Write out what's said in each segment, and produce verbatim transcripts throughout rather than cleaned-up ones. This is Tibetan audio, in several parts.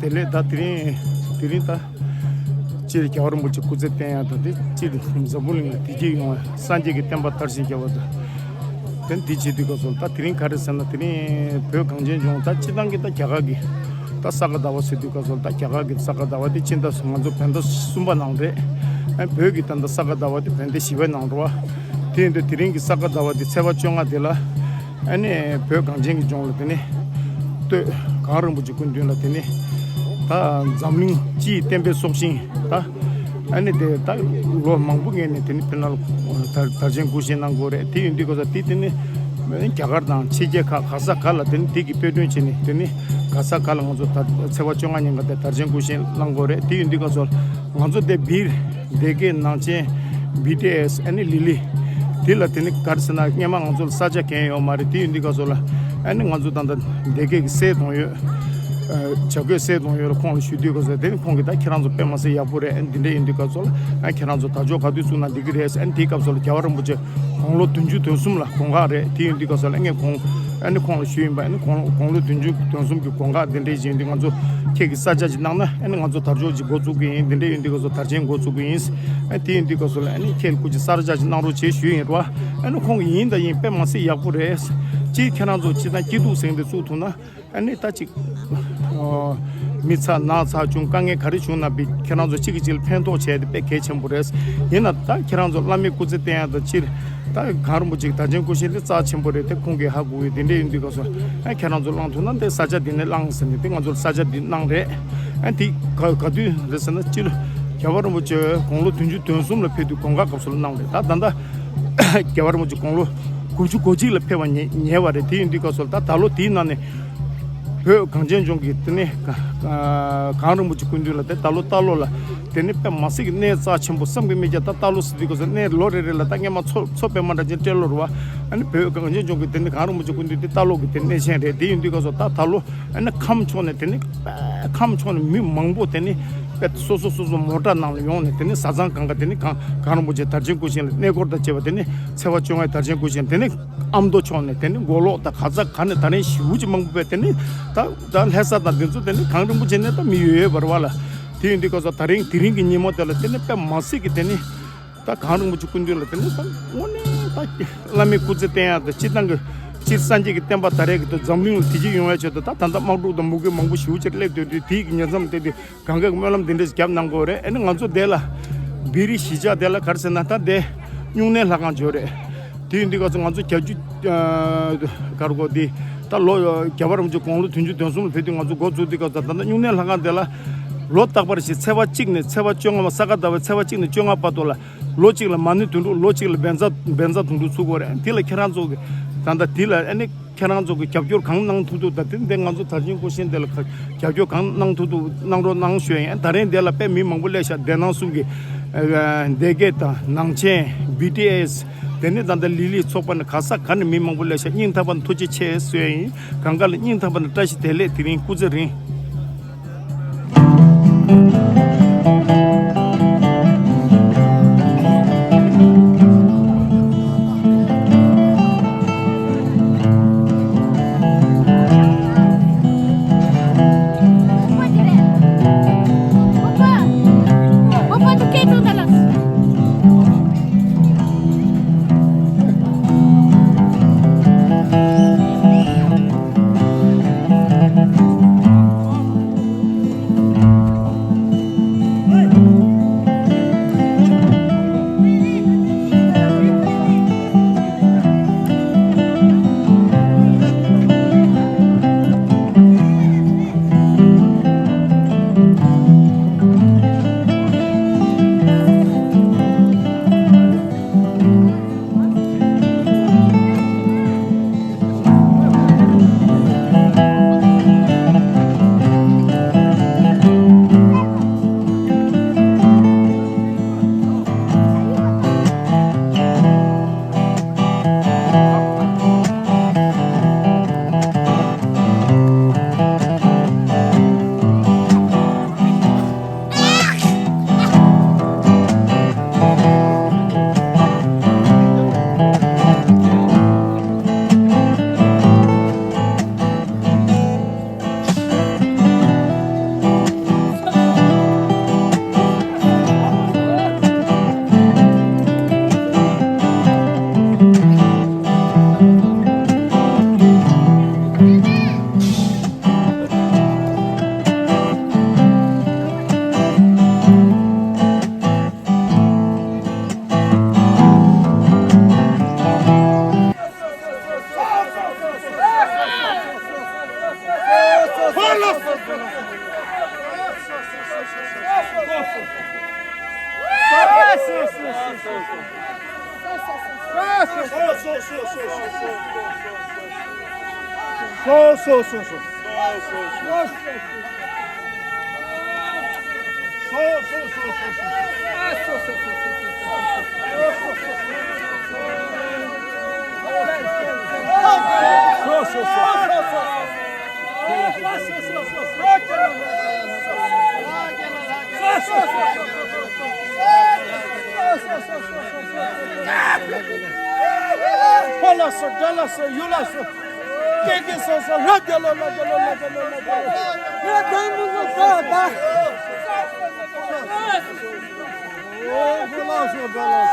དེ་ལས་ད་དེ་རིང་དེ་རིང་ད་སྤྱིར་རྒྱལ་བ་རིན་པོ་ཆེ་སྐུ་ཚེ་བརྟན་ཡག་དང་དེ་སྤྱིར་འཛམ་བུ་གླིང་ལ་བདེ་སྐྱིད་ཡོང་བ། སངས་རྒྱས་ཀྱི་བསྟན་པ་དར་ཞིང་རྒྱས་པ་དང་། དེ་འདི་བྱེད་དུས་སྐབས་སུ་ད་དེ་རིང་ག་རེ་ཟེར་ན། དེ་རིང་བོད་གངས་ཅན་ལྗོངས་ད་སྤྱི་བཏང་གི་ད་རྒྱ་གར་གྱི་ད་ས་ག་ཟླ་བ་ཟེར་དུས་སྐབས་སུ། ད་རྒྱ་གར་གྱི་ས་ག་ཟླ་བ་དེ་སྤྱི་ཟླ་ང་ཚོ་བོད་ཟླ་གསུམ་པ་ནང་རེད། ཨ་བོད་ཀྱི་ད་ལྟ་ས་ག་ཟླ་བ་དེ་བོད་ཟླ་བཞི་པའི་ནང་རེད་བ། དེ་ཡིན་དུས་དེ་རིང་གི་ས་ག་ཟླ་བ་དེ་ཚེས་པ་བཅོ་ལྔ་དེ་ལ། ཨ་ནི་བོད་གངས་ཅན་གྱི་ལྗོངས་ལ་དེ་ནི་སྟོད་གངས་རིན་པོ་ཆེ་སྐུ་མདུན་ལ་དེ་ནི་ད་འཛམ་གླིང་སྤྱིའི་བསྟན་པའི་སྲོག་ཤིང་ད། ཨ་ནི་དེ་ད་ལོ་མང་པོ་སྔོན་ནས་དེ་ནི་དཔེར་ན་དར་དར་ཆེན་སྐུ་བཞེངས་གནང་དགོས་རེད། དེ་ཡིན་དུས་ག་ས་དེ་དེ་ནི་རྒྱ་གར་དང་ཕྱི་རྒྱལ་ཁག་ག་ས་ག་ལ་དེ་ནི་དེ་གི་དཔེ་སྐྲུན་བྱས་ནས། དེ་ནི་ག་ས་ག་ལ་ང་ཚོ་ད་ཚེས་པ་བཅོ་ལྔ་ཉིན་ག་དེ་དར་ཆེན་སྐུ་བཞེངས་གནང་དགོས་རེད། དེ་ཡིན་དུས་ག་ས་ང་ཚོ་དེ་བིར་སྡེ་དགེ་ནང་ཆེན་བི་ཏི་ཨེས་ཨ་ནི་ལི་ལི་དེ་ལ་དེ་ནི་ག་རེ་ཟེར་ན། སྔོན་མ་ང་ཚོ་ལ་ས་ཆ་གང་ཡོད་མ་རེད། དེ་ཡིན་དུས་ག་ས་ལ་ཨ་ནི་ང་ཚོ་ད་ལྟ་སྡེ་དགེ་གི་སྲས་གདོང་ཡོད། ཨ་བྱ་རྒོད་སྲས་གདོང་ཡོད་ལ་ཁོང་ལ་ཞུ་དུས་ག་ས། དེ་ནི་ཁོང་གིས་ད་ཁྱེད་རང་ཚོ་དཔེ་མ་སྲིད་ཡག་པོ་རེད། ཨ་ནི་འདི་འདྲ་ཡིན་དུས་ག་ས་ལ་ཨ་ཁྱེད་རང་ཚོ་དར་ལྕོག་ག་དུས་བཙུགས་ན་འགྲིག་གི་རེད། ཨ་ནི་དེའི་སྐབས་སུ་ལ་རྒྱལ་བ་རིན་པོ་ཆེ་དགུང་ལོ་བདུན་ཅུ་དོན་གསུམ་ལ་དགོངས་ཁག་རེད། དེ་ཡིན་དུས་ག་ས་ལ་ངས་ཁོང་ཨ་ནི་ཁོང་ལ་ཞུས་ཡིན་པ། ཨ་ནི་དགུང་དགུང་ལོ་བདུན་ཅུ་དོན་གསུམ་གྱི་དགོངས་ཁག་དེ་འདྲ་ཞིག་ཡིན་དུས། ང་ཚོ་ཁྱེད་ཀྱིས་ས་ཆ་ཅིག་གནང་ན་ཨ་ནི་ང་ཚོ་དར་ལྕོག་ཅིག་འགོ་བཙུགས་གི་ཡིན། དེ་འདྲ་ཡིན་དུས་ག་ས་དར་ཆེན་འགོ་བཙུགས་གི་ཡིན། ཨ་དེ་ཡིན་དུས་ག་ས་ལ་ཨ་ནི་ཁྱེད་སྐུ་མཁྱེན་ས་ཆ་ཅིག་གནང་རོགས་བྱེད་ཞུས་ཡིན་རོ། ཨ་ནི་ཁོང་གིས་ཡིན་ད་ཡིན། དཔེ་མ་སྲིད་ཡག་པོ་རེད། ཅིག་ཁྱེད་རང་ཚོ་ཅིག་དང་སྐྱིད་སྡུག་ཟེར་འདི་བཙུགས་ཐུབ་ན། ཨ་ནི་ད་ཅིག་ཨོ། མི་ཚ་ན་ཚ་བྱུང་། དཀའ་ངལ་ག་རེ་བྱུང་ན་བི་ཁྱེད་རང་ཚོ་གཅིག་གིས་གཅིག་ལ་ཕན་ཐོགས་བྱས་ཏེ་དཔེ་གལ་ཆེན་པོ་རེད། ཡིན་ན་ད་ཁྱེད་རང་ཚོ་བླ་མའི་སྐུ་ཚེ་བརྟན་ཡག་དང་སྤྱིར་ད་གངས་རིན་པོ་ཆེ་གི་དར་ཆེན་སྐུ་བཞེངས་དེ་རྩ་ཆེན་པོ་རེད། དེ་ཁོང་གིས་ཧ་གོ་བས། དེ་འདྲ་ཡིན་དུས་ག་ས་ཨ་ཁྱེད་རང་ཚོ་བླང་ཐུབ་ན་དེ་ས་ཆ་འདི་ནས་བླངས་ཟེར་ནས་དེ་ང་ཚོ་ལ་ས་ཆ་འདི་གནང་རེད། ཨ་དེ་ག་ག་དུས་རེད་ཟེར་ན། སྤྱིར་རྒྱལ་བ་རིན་པོ་ཆེ་དགུང་ལོ་བདུན་ཅུ་དོན་གསུམ་ལ་ཕེབས་དུས་དགོངས་ཁག་སྐབས་སུ་ལ་གནང་རེད། ད་ད་ལྟ་རྒྱལ་བ་རིན་པོ་ཆེ་དགུང་ལོ་དགུ་བཅུ་གོ་གཅིག་ལ་ཕེབས་པ་ཉེ་ཉེ་བ་རེད། དེ་ཡིན་དུས་ག་ས་ད་ད་ལོ་དེའི་ནང་ནས་བོད་གངས་ཅན་ལྗོངས་ཀྱི་དེ་ནི་ག་གངས་རིན་པོ་ཆེ་སྐུ་མདུན་ལ་དེ་ད་ལོ་རྟ་ལོ་ལ་དེ་ནི་དཔེ་མ་སྲིད་ཀྱི་གནས་རྩ་ཆེན་པོ་བསམ་གྱིས་མི་ཁྱབ། ད་རྟ་ལོ་ཟེར་དུས་ག་ས་གནས་ལོ་རེ་རེ་ལ་ད་སྔོན་མ་མཚོ་མཚོ་པད་མ་འདྲ་ཅན་སྤྲེལ་ལོ་རེད་བ། ཨ་ནི་བོད་གངས་ཅན་ལྗོངས་ཀྱི་དེ་ནི་གངས་རིན་པོ་ཆེ་སྐུ་མདུན་དེ་རྟ་ལོ་གི་དེ་གནས་ཆེན་རེད། དེ་ཡིན་དུས་ག་ས་ད་ད་ལོ་ཨ་ནི་ཁམས་ཕྱོགས་ནས་དེ་ནི་ཁམས་ཕྱོགས་ནས་མི་མང་པོ་དེ་ནི་དཔེ་སོ་སོ་སོ་སོ་མོ་ཊ་ནང་ལ་ཡོང་ནས་དེ་ནི་བཟའ་ཚང་གང་ག་དེ་ནི་གངས་གངས་རིན་པོ་ཆེ་དར་ཆེན་སྐུ་བཞེངས་ལ་གནས་སྐོར་དང་བཅས་པ། དེ་ནི་ཚེས་པ་བཅོ་ལྔའི་དར་ཆེན་སྐུ་བཞེངས་དེ་ནི་ཨ་མདོ་ཕྱོགས་ནས་དེ་ནི་མགོ་ལོག་དང་ག་ས་ག་ནས་ད་རིང་ཞེ་པོ་ཅིག་མང་པོ་བས། དེ་ནི་ད་ད་ལྷ་ས་དང་དེ་ཚོ་དེ་ནི་གངས་རིན་པོ་ཆེ་ནས་ད་མི་ཡོད་ཡོད་པ་རེད་བ་ལ། དེ་ཡིན་དུས་ག་ས་ད་རིང་དེ་རིང་གི་ཉིན་མོ་དེ་ལ་དེ་ནི་དཔེ་མ་སྲིད་ཀྱི་དེ་ནི་ད་གངས་རིན་པོ་ཆེ་སྐུ་མདུན་ལ་དེ་ནི་ད་དངོས་གནས་ད་བླ་མའི་སྐུ་ཚེ་བརྟན་ཡག་དང་སྤྱིར་བཏང་གི་སྤྱིར་སངས་རྒྱས་ཀྱི་བསྟན་པ་དར་ཡག་གི་དང་འཛམ་གླིང་ལ་བདེ་སྐྱིད་ཡོང་བའི་ཆེད་དུ། ད་ད་ལྟ་དམག་འཁྲུག་དང་མུ་གེ་མང་པོ་ཞེ་པོ་ཅིག་སླེབས་སྡོད་དུས། དེའི་གི་ཉེ་མཚམས་དེ་དུས་གང་ག་གི་སྨོན་ལམ་འདི་འདྲ་ཞིག་བརྒྱབ་གནང་དགོས་རེད། ཨ་ནི་ང་ཚོ་དེ་ལ་བི་རི་གཞིས་ཆགས་དེ་ལ་ག་རེ་ཟེར་ན། ད་དེ་སྨྱུང་གནས་ལྷ་ཁང་ཅིག་ཡོད་རེད། དེ་ཡིན་དུས་ག་ས་ང་ཚོ་བརྒྱད་ཅུ་ཨ་ག་རེ་གོ་དེ་ད་ལོ་རྒྱལ་བ་རིན་པོ་ཆེ་དགུང་ལོ་བདུན་ཅུ་དོན་གསུམ་ལ་ཕེབས་དུས་ང་ཚོ་འགོ་བཙུགས་དུས་ག་ས་ད་ལྟ་སྨྱུང་གནས་ལྷ་ཁང་དེ་ལ་ལོ་རྟག་པར་ཞིག་ཚེས་པ་གཅིག་ནས་ཚེས་པ་བཅོ་ལྔ་བ། ས་ག་ཟླ་བའི་ཚེས་པ་གཅིག་ནས་བཅོ་ལྔ་བར་དུ་ལ་ལོ་གཅིག་ལ་མ་ཎི་དུང་ཕྱུར། ལོ་གཅིག་ལ་བཛྲ་བཛྲ་དུང་ཕྱུར་ཚུགས་དགོས་རེད། དེ་ལ་ཁྱེད་རང་ཚོ་གི་ད་ལྟ་དེ་ལ་ཨ་ནི་ཁྱེད་རང་ཚོ་གི་རྒྱབ་སྐྱོར་གང་གནང་ཐུབ་ཐུབ། ད་དེ་འདི་ང་ཚོ་དར་ཆེན་སྐུ་བཞེངས་དེ་ལ་རྒྱབ་སྐྱོར་གང་གནང་ཐུབ་ཐུབ་གནང་རོགས་གནང་ཞུ་ཡ་ཡིན། ད་རིང་འདི་ལ་དཔེ་མི་མང་པོ་སླེབས་ཤག། སྡེ་ནང་གསུམ་གྱི་ཨ་སྡེ་དགེ་དང་ནང་ཆེན་བི་ཏི་ཨེས་དེ་ནས་ད་ལྟ་ལི་ལི་ཚོགས་པ་ནས་ག་ས་ག་ནས་མི་མང་པོ་སླེབས་ཤག། སྙིང་ཐག་པ་ནས་ཐུགས་རྗེ་ཆེ་ཞུ་ཡ་ཡིན། གང་ག་ལ་སྙིང་ཐག་པ་ནས་བཀྲ་ཤིས་བདེ་ལེགས། དེ་རིང་སྐུ་ཚེ་རིང་། སོ་སོ་སོ་སོ། སོ་སོ་སོ་སོ། ཕོ་ལ་སོ། དགྲ་ལ་སོ། ཡུལ་ལ་སོ། སྐད་ཀྱིས་སོ་སོ། ལྷ་རྒྱལ་ལོ། ལྷ་རྒྱལ་ལོ། ལྷ་རྒྱལ་ལོ། ལྷ་རྒྱལ་ལོ། ལྷ་རྒྱལ་ལོ། ལྷ་རྒྱལ་ལོ།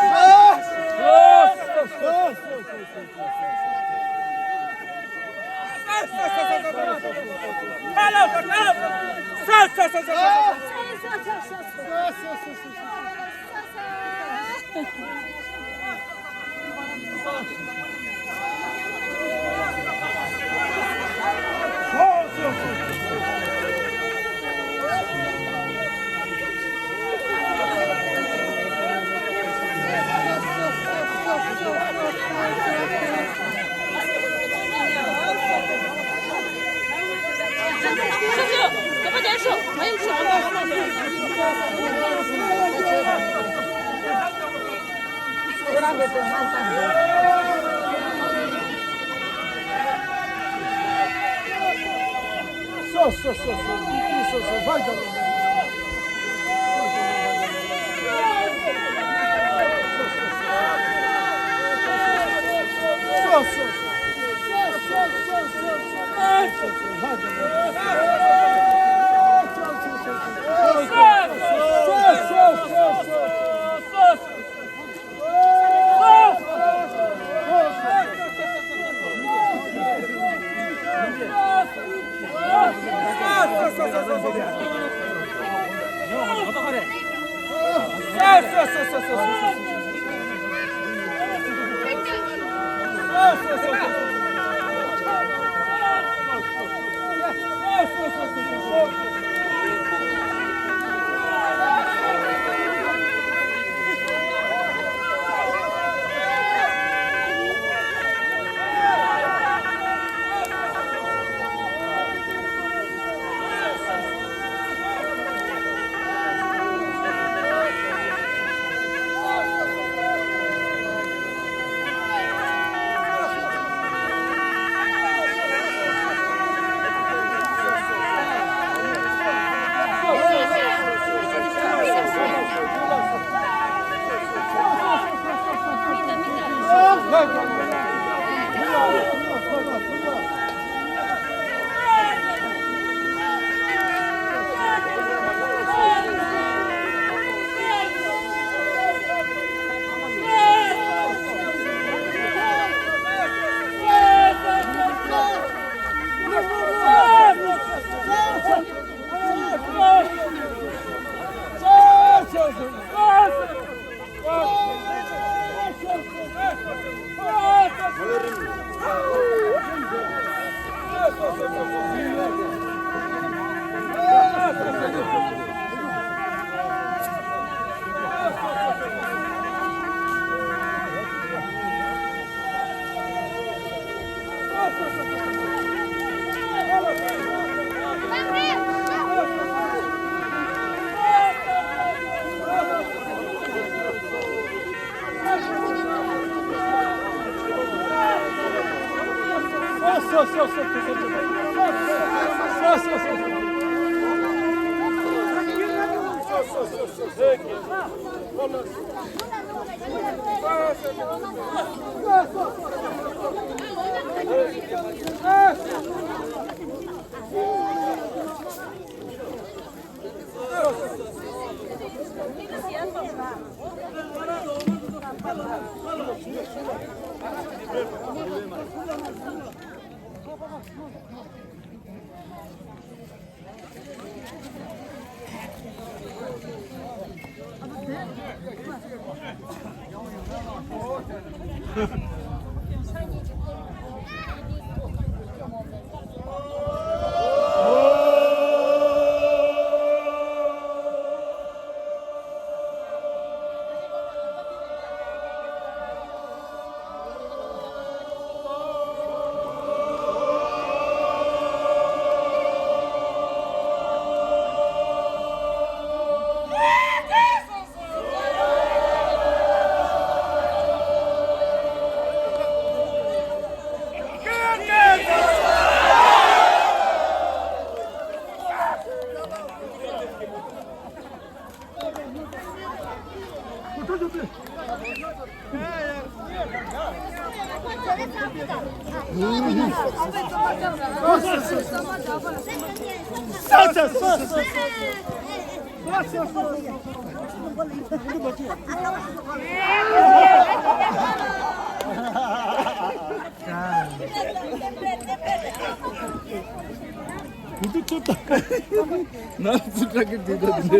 ན་ཚོད་ཀྱི་དུས་ད་དེ་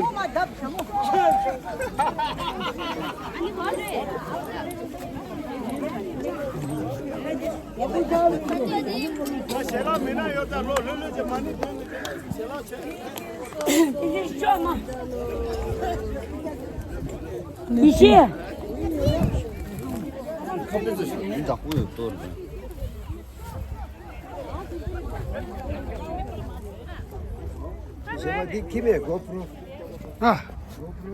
འདྲ། ཞལ་ལག་མི་སྣ་ཡོད་ད་ལོ་ལོ་ལོ་ཅེ་མ་ཎི་འདོན་མི་འདོན་ཞལ་ལག་བྱས། ཡེ་ཤེས། ཡིན་ད་ཀུ་ཡོད་ཏོ་རེད། གཞན་པ་འདི་ཁྱི་མེད་གོ་པྲོ། ཨ། གོ་པྲོ་